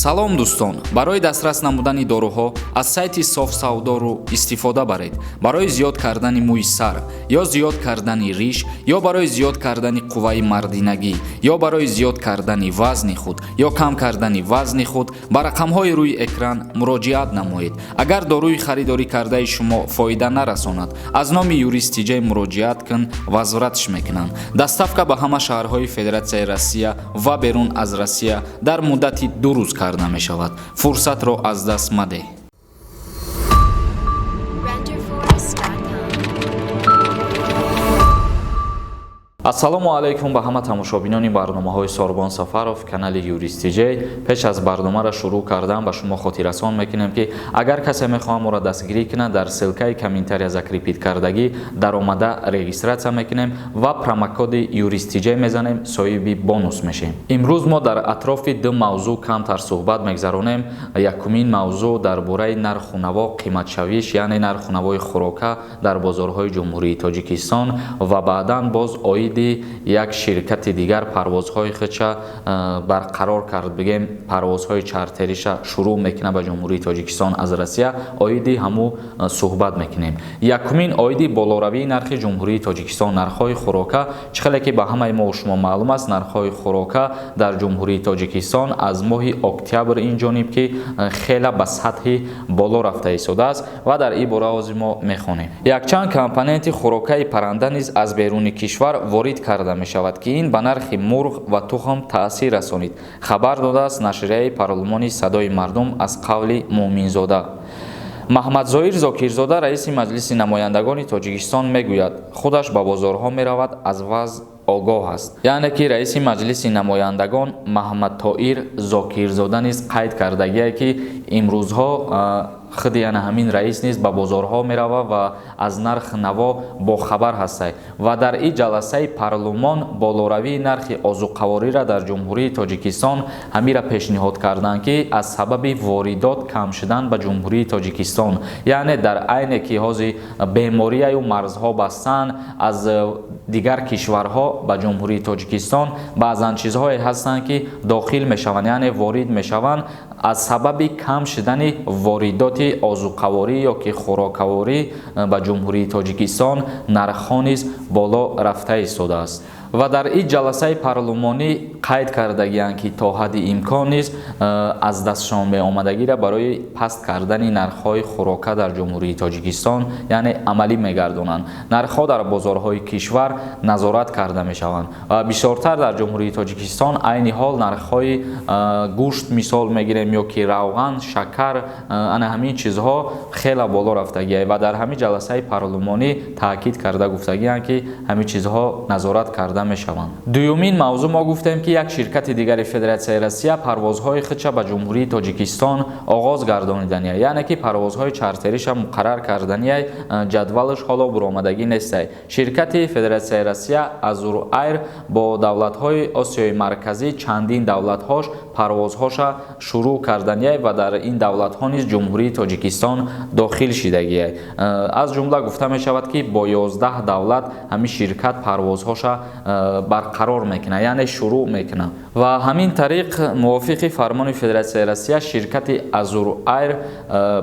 Салом, дӯстон! Барои дастрас намудани доруҳо аз сайти Софсавдору истифода баред. Барои зиёд кардани мӯи сар ё зиёд кардани риш, ё барои зиёд кардани қувваи мардинагӣ, ё барои зиёд кардани вазни худ, ё кам кардани вазни худ ба рақамҳои рӯи экран муроҷиат намоед. Агар доруи харидорӣ кардаи шумо фоида нарасонад, аз номи Юрист Тиҷай муроҷиат кун, возвратш мекунанд. Доставка ба ҳама шаҳрҳои Федератсияи Россия ва берун аз Россия дар муддати 2 рӯз карда мешавад. Фурсатро аз даст мадеҳ. Renderforest.com. Ассалому алайкум ба ҳама тамошобинони барномаҳои Сорбон Сафаров, канали Юрист Тиҷей. Пеш аз барномаро шурӯъ кардан ба шумо хотиррасон мекунем, ки агар касе мехоҳад моро дастгирӣ кунад, дар ссылкаи комментария закрепить кардагӣ даромада регистрация мекунем ва промокоди Юрист Тиҷей мезанем, соҳиби бонус мешем. Имрӯз мо дар атрофи ду мавзӯъ камтар суҳбат мегзаронем. Якумин мавзӯъ дар бораи нарху наво қиматшавиш, яъне нарху навои хӯрока дар бозорҳои Ҷумҳурии Тоҷикистон, ва баъдан боз оиди як ширкати дигар парвозҳои худша барқарор кард, бигем, парвозҳои чартериша шурӯъ мекунад ба Ҷумҳурии Тоҷикистон аз Россия, оиди ҳаму суҳбат мекунем. Якумин оиди болоравии нархи Ҷумҳурии Тоҷикистон, нархҳои хӯрока. Чӣ хеле ки ба ҳамаи мо шумо маълум аст, нархҳои хӯрока дар Ҷумҳурии Тоҷикистон аз моҳи октябр ин ҷониб ки хеле ба сатҳи боло рафта истодааст ва дар ин бора ҳозир мо мехонем. Якчанд компоненти хӯрокаи парранда низ аз беруни кишвар ворид карда мешавад, ки ин ба нархи мурғ ва тухм таъсир расонид, хабар додааст нашрияи парлумони «Садои мардум» аз қавли Муъминзода. Маҳмадзоир Зокирзода, раиси Маҷлиси намояндагони Тоҷикистон, мегӯяд, худаш ба бозорҳо меравад, аз вазъ огоҳ аст. Яъне ки раиси Маҷлиси намояндагон Маҳмадтоир Зокирзода низ қайд кардагие, ки имрӯзҳо худи яна ҳамин раис низ ба бозорҳо меравад ва аз нарх наво бохабар ҳастай. Ва дар ин ҷаласаи парлумон болоравии нархи озуқавориро дар Ҷумҳурии Тоҷикистон ҳамира пешниҳод карданд, ки аз сабаби воридот кам шудан ба Ҷумҳурии Тоҷикистон, яъне дар айне ки ҳозир беморияю марзҳо бастанд, аз дигар кишварҳо ба Ҷумҳурии Тоҷикистон баъзан чизҳое ҳастанд, ки дохил мешаванд, яъне ворид мешаванд. Аз сабаби кам шудани воридоти озуқаворӣ ё ки хӯрокаворӣ ба Ҷумҳурии Тоҷикистон нархҳо низ боло рафта истодааст. Ва дар ин ҷаласаи парлумонӣ қайд кардагианд, ки то ҳадди имкон низ аз дастшон меомадагиро барои паст кардани нархҳои хӯрока дар Ҷумҳурии Тоҷикистон, яъне амалӣ мегардонанд. Нархҳо дар бозорҳои кишвар назорат карда мешаванд ва бисёртар дар Ҷумҳурии Тоҷикистон айни ҳол нархҳои гӯшт, мисол мегирем, ё ки равған, шакар, ана ҳамин чизҳо хеле боло рафтагиа. Ва дар ҳамин ҷаласаи парлумонӣ таъкид карда гуфтагианд, ки ҳамин чизҳо назорат карда мешаванд. Дуюмин мавзӯъ, мо гуфтем, ки як ширкати дигари Федератсияи Россия парвозҳои худша ба Ҷумҳурии Тоҷикистон оғоз гардонидания, яъне ки парвозҳои чартериша муқаррар кардания. Ҷадвалаш ҳоло буромадагӣ нестай. Ширкати Федератсияи Россия Азур Айр бо давлатҳои Осиёи Марказӣ, чандин давлатҳош парвозҳоша шурӯъ кардания ва дар ин давлатҳо низ Ҷумҳурии Тоҷикистон дохил шидагия. Аз ҷумла гуфта мешавад, ки бо 11 давлат ҳамин ширкат парвозҳоша барқарор мекунад, яъне шурӯъ мекунад. Ва ҳамин тариқ, мувофиқи фармони Федератсияи Россия, ширкати Азур Айр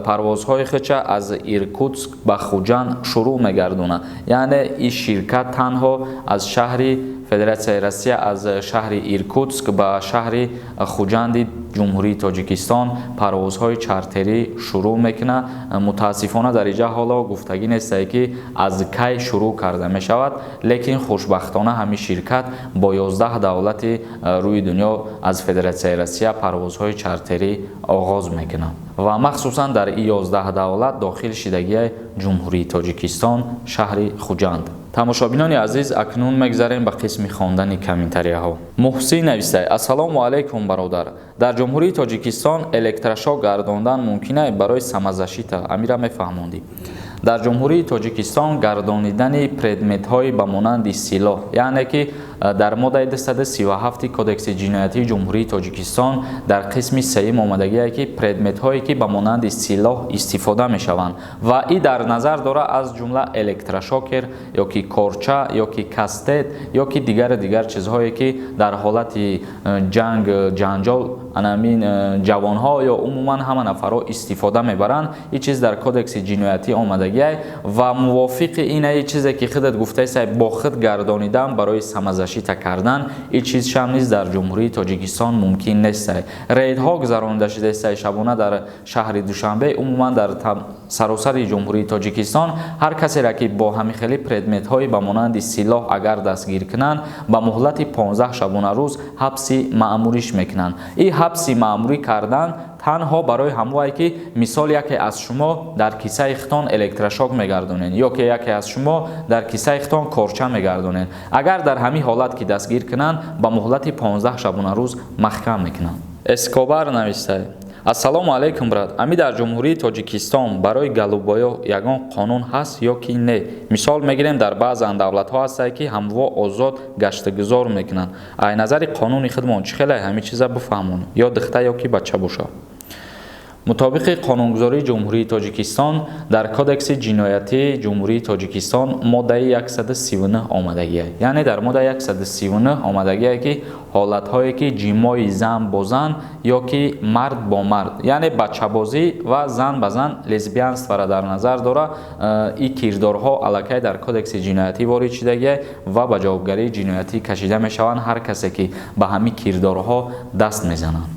парвозҳои худша аз Иркутск ба Хуҷанд шурӯъ мегардонад. Яъне ин ширкат танҳо аз шаҳри Федератсияи Россия, аз шаҳри Иркутск ба шаҳри Хуҷанди Ҷумҳурии Тоҷикистон парвозҳои чартерӣ шурӯъ мекунад. Мутаассифона, дар инҷа ҳоло гуфтагӣ нестае, ки аз кай шурӯъ карда мешавад, лекин хушбахтона ҳамин ширкат бо 11 давлати рӯи дунё аз Федератсияи Россия парвозҳои чартерӣ оғоз мекунад ва махсусан дар ин 11 давлат дохил шидагии Ҷумҳурии Тоҷикистон, шаҳри Хуҷанд. Тамошобинони азиз, акнун мегзарем ба қисми хондани комментарияҳо. Муҳсин навистай: «Ассалому алайкум, бародар. Дар Ҷумҳурии Тоҷикистон электрошок гардондан мумкин ай барои самозащита? Амира мефаҳмондӣ». Дар Ҷумҳурии Тоҷикистон гардонидани предметҳои ба монанди силоҳ, яъне ки дар моддаи 237 Кодекси ҷиноятии Ҷумҳурии Тоҷикистон дар қисми сеюм омадагие, ки предметҳое, ки ба монанди силоҳ истифода мешаванд, ва и дар назар дора аз ҷумла электрошокер ё ки корча, ё ки кастет, ё ки дигару дигар чизҳое, ки дар ҳолати ҷанг, ҷанҷол Анамин ҷавонҳо ё умуман ҳама нафарҳо истифода мебаранд. Ин чиз дар кодекси ҷиноятӣ омадагиай ва мувофиқи инаи чизе ки худат гуфтаисай, бо худ гардонидан барои самозащита кардан, ин чизшам низ дар Ҷумҳурии Тоҷикистон мумкин нестай. Рейдҳо гузаронида шудаистай шабона дар шаҳри Душанбе, умуман дар саросари Ҷумҳурии Тоҷикистон. Ҳар касеро ки бо ҳамихели предметҳои ба монанди силоҳ агар дастгир кунанд, ба муҳлати 15 шабонарӯз ҳабси маъмуриш мекунанд. Ин ҳабси маъмурӣ кардан танҳо барои ҳамвое ки, мисол, яке аз шумо дар кисаи хитон электрошок мегардонед ё ки яке аз шумо дар кисаи хитон корча мегардонед, агар дар ҳамин ҳолат ки дастгир кунанд, ба муҳлати 15 шабонарӯз маҳкам мекунанд. Эскобар навистай: «Ассалому алайкум, брат. Ами дар Ҷумҳурии Тоҷикистон барои голубоё ягон қонун ҳаст ё ки не? Мисол мегирем, дар баъзан давлатҳо ҳастае, ки ҳамво озод гаштагузор мекунанд. Ай назари қонуни худмон чӣ хеле ҳамин чиза бифаҳмон, ё духта ё ки бача бошад?» Мутобиқи қонунгузории Ҷумҳурии Тоҷикистон, дар Кодекси ҷиноятии Ҷумҳурии Тоҷикистон моддаи 139 омадагия. Яъне дар моддаи 139 омадагие, ки ҳолатҳое ки ҷимои зан бо зан ё ки мард бо мард, яъне бачабозӣ ва зан ба зан, лесбиянствора дар назар дора. Ин кирдорҳо аллакай дар Кодекси ҷиноятӣ ворид шудагия ва ба ҷавобгарии ҷиноятӣ кашида мешаванд ҳар касе ки ба ҳамин кирдорҳо даст мезананд.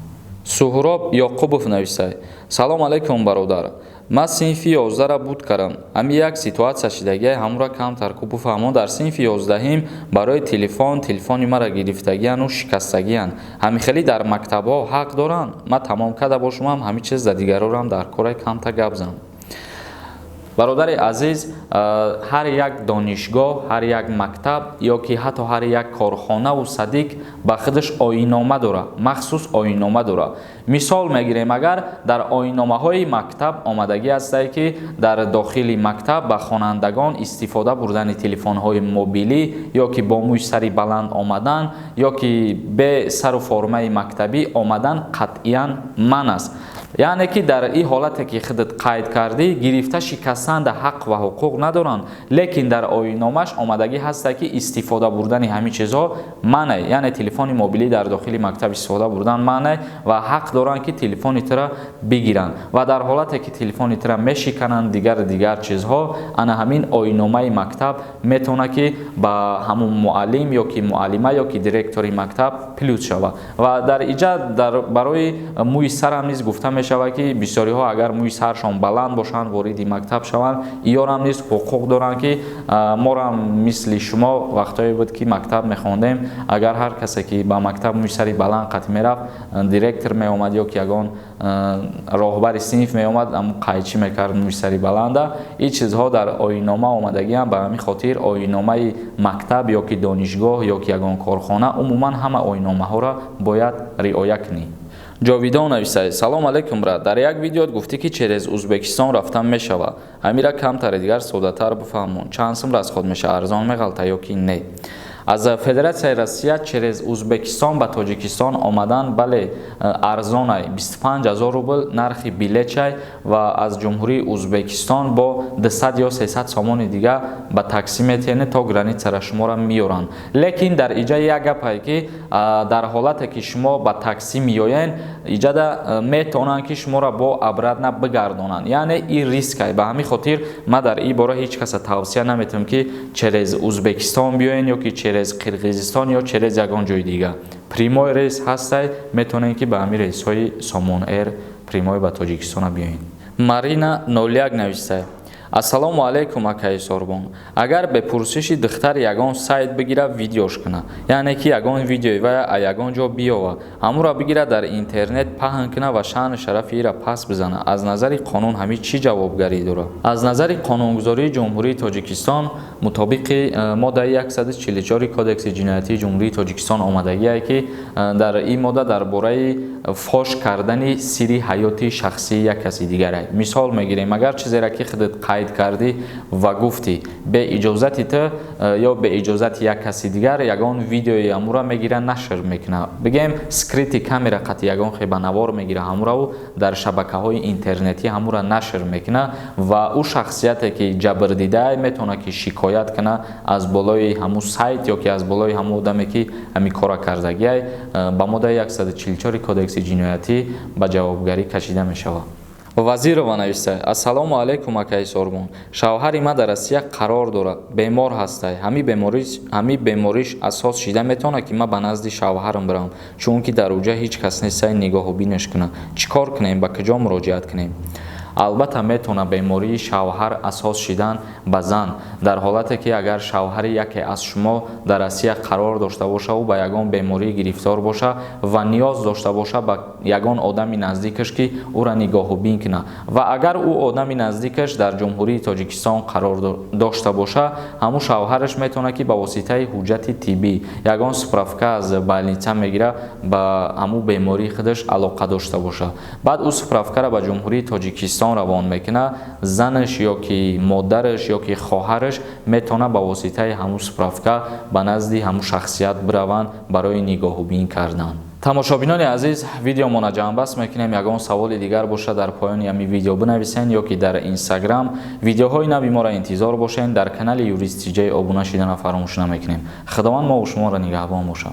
Суҳроб Ёқубов нависад: «Салом алайкум, бародар. Ман синфи 11-ра буд кардам. Ҳами як ситуация шидагиай, ҳамура камтар ку буфаҳмон. Дар синфи 11-ҳим барои телефон телефони мара гирифтагияну шикастагиянд. Ҳамихелӣ дар мактабҳо ҳақ доранд? Ман тамом карда бошумам, ҳамин чиз за дигарорам дар корай, камта гап зан». Бародари азиз, ҳар як донишгоҳ, ҳар як мактаб ё ки ҳатто ҳар як корхонаву садик ба худаш оиннома дорад, махсус оиннома дорад. Мисол мегирем, агар дар оинномаҳои мактаб омадагӣ ҳастае, ки дар дохили мактаб ба хонандагон истифода бурдани телефонҳои мобилӣ ё ки бо мӯи сари баланд омадан ё ки бе сару формаи мактабӣ омадан қатъиян манъ аст. Яъне ки дар ин ҳолате ки худат қайд кардӣ, гирифта шикастанда ҳақ ва ҳуқуқ надоранд, лекин дар оинномаш омадагӣ ҳаста, ки истифода бурдани ҳамин чизҳо манъ, яъне телефони мобилӣ дар дохили мактаб истифода бурдан манъ ва ҳақ доранд, ки телефони тура бигиранд. Ва дар ҳолате ки телефони тура мешикананд, дигар дигар чизҳо, ана ҳамин оинномаи мактаб метавонад, ки ба ҳамун муаллим ё ки муаллима ё ки директори мактаб плюс шавад. Ва дар иҷа барои мӯи сарам низ гуфта мешавад, ки бисёриҳо агар мӯи саршон баланд бошанд, вориди мактаб шаванд, иёрам низ ҳуқуқ доранд, ки морам мисли шумо вақтҳое буд, ки мактаб мехондем, агар ҳар касе ки ба мактаб мӯи сари баланд қатъ мерафт, директор меомад ё ки ягон роҳбари синф меомад, ҳамун қайчӣ мекард мӯи сари баланда. Ин чизҳо дар оиннома омадагиам. Ба ҳамин хотир оинномаи мактаб ё ки донишгоҳ ё ки ягон корхона, умуман ҳама оинномаҳоро бояд риоя кунӣ. Ҷовидон нависад: «Салом алайкум, брат. Дар як видеот гуфтӣ, ки через Узбекистон рафтан мешавад. Ҳамира камтаре дигар соддатар бифаҳмон. Чанд сум расход мешавад, арзон меғалта ё ки не?» Аз Федератсияи Россия через Узбекистон ба Тоҷикистон омадан, бале, арзонай, 25 000 рубл нархи билетчай ва аз Ҷумҳурии Узбекистон бо 200 ё 300 сомони дига ба таксӣ метиҳед, то границара шуморо меёранд. Лекин дар иҷа як гапае, ки дар ҳолате ки шумо ба таксӣ меоед, иҷада метавонанд, ки шуморо бо обратно бигардонанд, яъне ин рискай. Ба ҳамин хотир ман дар ин бора ҳеҷ каса тавсия наметиҳам, ки через Узбекистон биёен ё ки через Қирғизистон ё через ягон ҷои дига. Прямой рейс ҳастай, метавонед, ки ба ҳамин рейсҳои Сомон Эйр прямой ба Тоҷикистона биёед. Марина 01 навистай: «Ассалому алайкум, акаи Сорбон. Агар бепурсиши духтар ягон сайт бигира, видеош куна, яъне ки ягон видеои вая а ягон ҷо биёва, ҳамура бигира, дар интернет паҳн куна ва шаъну шарафи ира пас бизана, аз назари қонун ҳамин чӣ ҷавобгарӣ дорад?» Аз назари қонунгузории Ҷумҳурии Тоҷикистон, мутобиқи моддаи 144 Кодекси ҷиноятии Ҷумҳурии Тоҷикистон омадагие, ки дар ин модда дар бораи фош кардани сирри ҳаёти шахсии як каси дигаре. Мисол мегирем, агар чизеро ки худат қайд Қайд кардӣ ва гуфтӣ, бе иҷозати ту ё бе иҷозати як каси дигар ягон видеои ҳамура мегира, нашр мекуна, бигем, скрытый камера қати ягон хеба навор мегира ҳамураву дар шабакаҳои интернетӣ ҳамура нашр мекуна ва ӯ шахсияте ки ҷабрдида метавона ки шикоят куна аз болои ҳамун сайт ё ки аз болои ҳамун одаме ки ҳамин кора кардагиай, ба моддаи 144 Кодекси ҷиноятӣ ба ҷавобгарӣ кашида мешавад. Вазирова нависта: «Ассалому алайкум, акаи Сорбон. Шавҳари ман дар Россия қарор дорад, бемор ҳастай. Ҳамин бемориш асос шида метавонад, ки ман ба назди шавҳарам биравам, чунки дар уҷа ҳеҷ кас нестай нигоҳубинаш кунад. Чӣ кор кунем, ба куҷо муроҷиат кунем?» Албатта, метавонад бемории шавҳар асос шидан ба зан, дар ҳолате ки агар шавҳари яке аз шумо дар Россия қарор дошта бошаву ба ягон беморӣ гирифтор боша ва ниёз дошта боша ба ягон одами наздикаш, ки ӯра нигоҳубин кунад, ва агар ӯ одами наздикаш дар Ҷумҳурии Тоҷикистон қарор дошта боша, ҳамун шавҳараш метавонад ки ба воситаи ҳуҷҷати тиббӣ ягон справка аз больница мегира, ба ҳамун бемории худаш алоқа дошта боша, баъд ӯ справкаро ба Ҷумҳурии Тоҷикистон равон мекунад. Занаш ё ки модараш ё ки хоҳараш метавонад ба воситаи ҳамун справка ба назди ҳамун шахсият бираванд барои нигоҳубин кардан. Тамошобинони азиз, видеомона ҷамъбаст мекунем. Ягон саволи дигар боша, дар поёни ҳамин видео бинависен ё ки дар Инстаграм. Видеоҳои нави моро интизор бошен. Дар канали Юрист Тиҷай обуна шидана фаромӯш намекунем. Худованд мову шуморо нигаҳбон бошад.